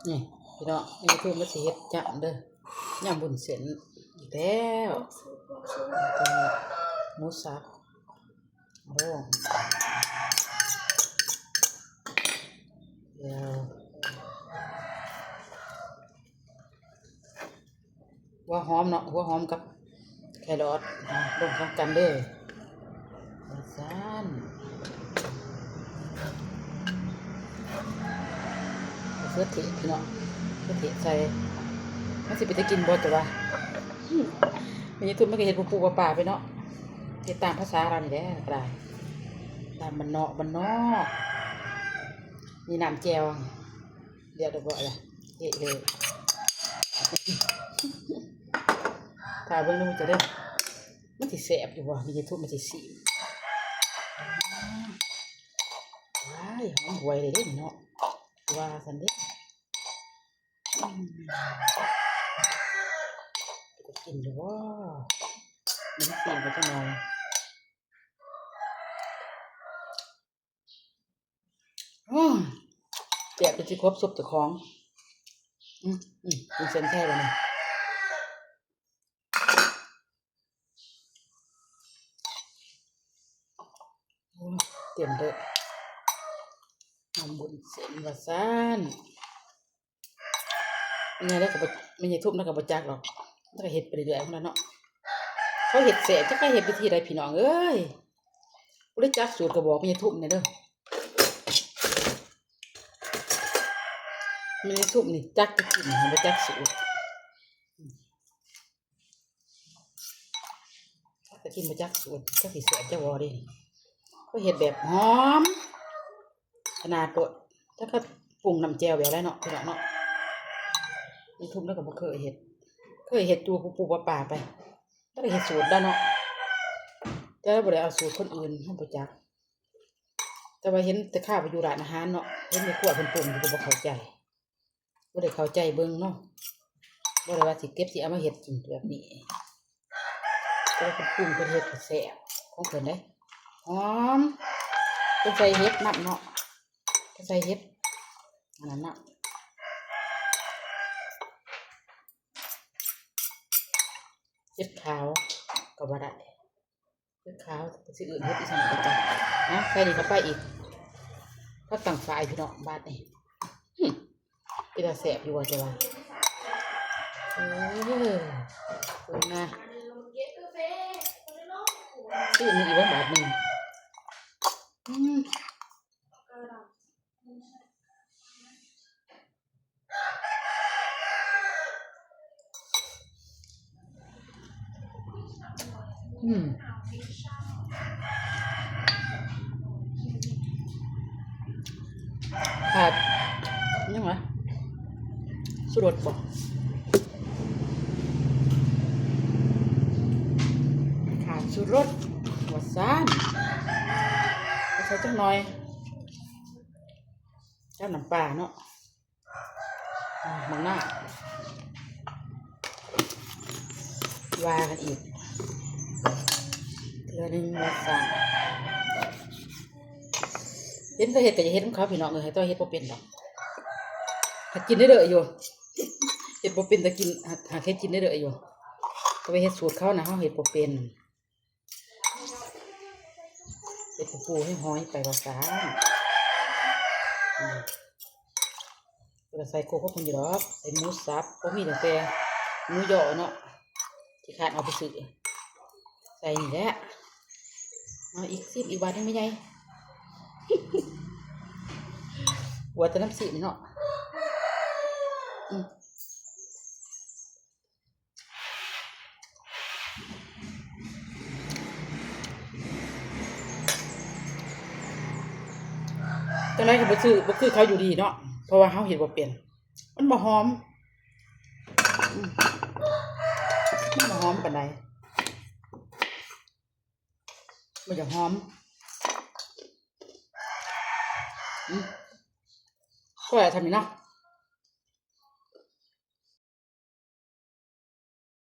ນີ້ພີ່ນ້ອງ ແມ່ຍາຍທຸມມາຊິເຮັດຍຳເດີ ຍຳວຸ້ນເສັ້ນອີກແລ້ວ ແລ້ວກໍໝູສັບ ໂອ້ ດຽວ ຫົວຫອມເນາະ ຫົວຫອມກັບແຄຣອດ ລົງພ້ອມກັນເລີຍ ວ່າຊັ້ນ ມະເຂືອເທດພີ່ນ້ອງ ມະເຂືອເທດໃສ່ ມັນຊິເປັນຕາກິນບໍ່ ແຕ່ວ່າ ແມ່ຍາຍທຸມມັນກໍເຮັດປູໆປາໆໄປເນາະ ເຮັດຕາມພາສາລາວນີ້ແຫຼະ ກໍໄດ້ ຕາມບ້ານນອກ ບ້ານນອກ ມີນ້ຳແຈ່ວ ລຽບຮ້ອຍລະ ເທເລີຍ ຖ້າເບິ່ງນຳຈະເດີ ມັນຊິແຊບຢູ່ບໍ່ ແມ່ຍາຍທຸມມັນຊິຊີມ ວ້າຍ ຫອມຫວຍເລີຍເດ້ເນາະ ວ່າຊັ້ນເດ້ ອືມ ເປັນຕາກິນຢູ່ບໍ່ ມັນຊີມໄປຈັກໜ່ອຍ ໂອ້ ແຊບຈົນຊິຄົບສົບເຈົ້າຂອງ ອືມ ອືມ ເປັນເສັ້ນໄທບາດນີ້ ໂອ້ ເຕັມເດີ ຍຳວຸ້ນເສັ້ນວ່າຊັ້ນ ແມ່ຍາຍລາວກໍບໍ່ ແມ່ຍາຍທຸມລາວກໍບໍ່ຈັກດອກ ລາວກໍເຮັດໄປເລື້ອຍໆຂອງລາວເນາະ ເຂົາເຮັດແຊບ ຈັກວ່າເຮັດວິທີໃດພີ່ນ້ອງເອີຍ ບໍ່ໄດ້ຈັກສູດກໍບອກແມ່ຍາຍທຸມແດ່ເດີ ແມ່ຍາຍທຸມນີ້ຈັກແຕ່ກິນ ບໍ່ຈັກສູດ ແຕ່ກິນບໍ່ຈັກສູດ ຈັກຊິແຊບຈັກບໍ່ເດ້ ເຂົາເຮັດແບບຫອມຂະໜາດໂລດ ແລ້ວກໍປຸງນ້ຳແຈ່ວແບບໃດເນາະ ພີ່ນ້ອງເນາະ ແມ່ຍາຍທຸມລາວກໍບໍ່ເຄີຍເຮັດ ເຄີຍເຮັດຢູ່ປູໆປາໆໄປ ລາວກໍເຮັດສູດລາວເນາະ ແຕ່ລາວບໍ່ໄດ້ເອົາສູດຄົນອື່ນ ເຮົາບໍ່ຈັກ ແຕ່ວ່າເຫັນແຕ່ຄາວໄປຢູ່ຮ້ານອາຫານເນາະ ເຫັນແມ່ຄົວເພິ່ນປຸງຢູ່ກໍບໍ່ເຂົ້າໃຈ ບໍ່ໄດ້ເຂົ້າໃຈເບິ່ງເນາະ ບໍ່ໄດ້ວ່າຊິເກັບຊິເອົາມາເຮັດກິນແບບນີ້ ແຕ່ວ່າເພິ່ນປຸງເພິ່ນເຮັດກໍແຊບຂອງເພິ່ນເດ້ ຫອມ ເພິ່ນໃສ່ເຫັດນຳເນາະ ເພິ່ນໃສ່ເຫັດອັນນັ້ນນຳ ເຫັດຂາວກໍວ່າໄດ້ ເຫັດຂາວ ຊິເອີ້ນເຫັດອີ່ຫຍັງກໍໄດ້ ນະ ໃສ່ນີ້ເຂົ້າໄປອີກ ຜັກຕັ້ງຝາຍພີ່ນ້ອງ ບາດນີ້ ຫຶ ເປັນຕາແຊບຢູ່ບໍ່ ເຈົ້າວ່າ ເອີ ເບິ່ງນະ ຊິເອີ້ນອີກບໍ່ ບາດນີ້ ອືມ. ອືມ ຂາດຫຍັງວະ ຊູລົດບໍ ຂາດຊູລົດວ່າຊັ້ນ ໃສ່ຈັກໜ່ອຍ ກັບນ້ຳປາເນາະ ໝາກນາວ ວ່າກັນອີກເທື່ອໜຶ່ງວ່າຊັ້ນ ເຫັນເຂົາເຮັດກໍຢາກເຮັດນຳເຂົາ ພີ່ນ້ອງເອີຍ ແຕ່ວ່າເຮັດບໍ່ເປັນດອກ ຫາກິນໄດ້ເດີຢູ່ ເຮັດບໍ່ເປັນ ແຕ່ກິນ ຫາ ຫາເຮັດກິນໄດ້ເດີຢູ່ ກໍໄປເຮັດສູດເຂົານະ ເຮົາເຮັດບໍ່ເປັນ. ເຮັດປູໆຫ້ອຍໆໄປວ່າຊັ້ນ ອືມ ບໍ່ໄດ້ໃສ່ໂຄກຂອງເພິ່ນຢູ່ດອກ ໃສ່ໝູສັບ ບໍ່ມີ ຕັ້ງແຕ່ໝູຍໍ່ເນາະ ຂີ້ຄ້ານເອົາໄປຊື້ ໃສ່ນີ້ແຫຼະ ເອົາອີກ ຊີມອີກບາດໜຶ່ງແມ່ໃຫຍ່ ຫົວແຕ່ນ້ຳຊີມເນາະ ອືມ. ຈັ່ງໃດກໍບໍ່ຄື ບໍ່ຄືເຂົາຢູ່ດີເນາະ ເພາະວ່າເຮົາເຮັດບໍ່ເປັນ ມັນບໍ່ຫອມ ອືມ ມັນບໍ່ຫອມປານໃດ. ບໍ່ຢາກຫອມ ອືມ ພໍແລ້ວ ສ່ຳນີ້ເນາະ